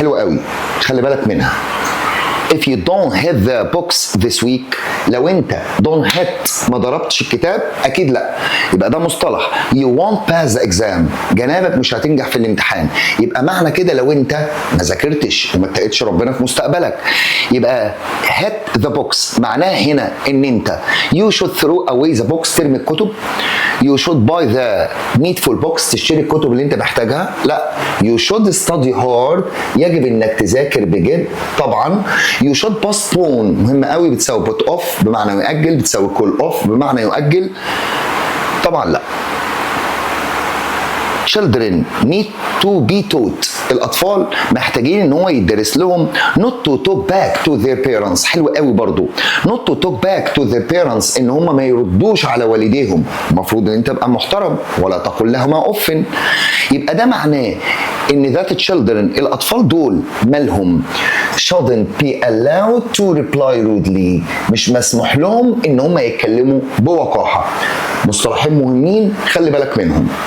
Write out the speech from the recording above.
حلوة قوي، خلي بالك منها. if you don't hit the books this week، لو انت don't hit، ما ضربتش الكتاب، اكيد لا. يبقى ده مصطلح. you won't pass the exam، جنابك مش هتنجح في الامتحان. يبقى معنى كده لو انت ما ذاكرتش وما اتقيتش ربنا في مستقبلك. يبقى hit the books معناه هنا ان انت you should throw away the books، ترمي الكتب. you should buy the needful books، تشتري الكتب اللي انت محتاجها. لا. you should study hard، يجب انك تذاكر بجد طبعا. you should postpone، مهم قوي، بتساوي put off بمعنى يؤجل، بتساوي call off بمعنى يؤجل. طبعا لا. children need to be taught، الاطفال محتاجين ان هو يدرس لهم not to talk back to their parents. حلو قوي برضو. not to talk back to their parents، ان هم ما يردوش على والديهم. المفروض ان انت تبقى محترم، ولا تقل لهما اف. يبقى ده معناه ان that children، الاطفال دول مالهم؟ shouldn't be allowed to reply rudely، مش مسموح لهم ان هم يتكلموا بوقاحه. مصطلحين مهمين، خلي بالك منهم.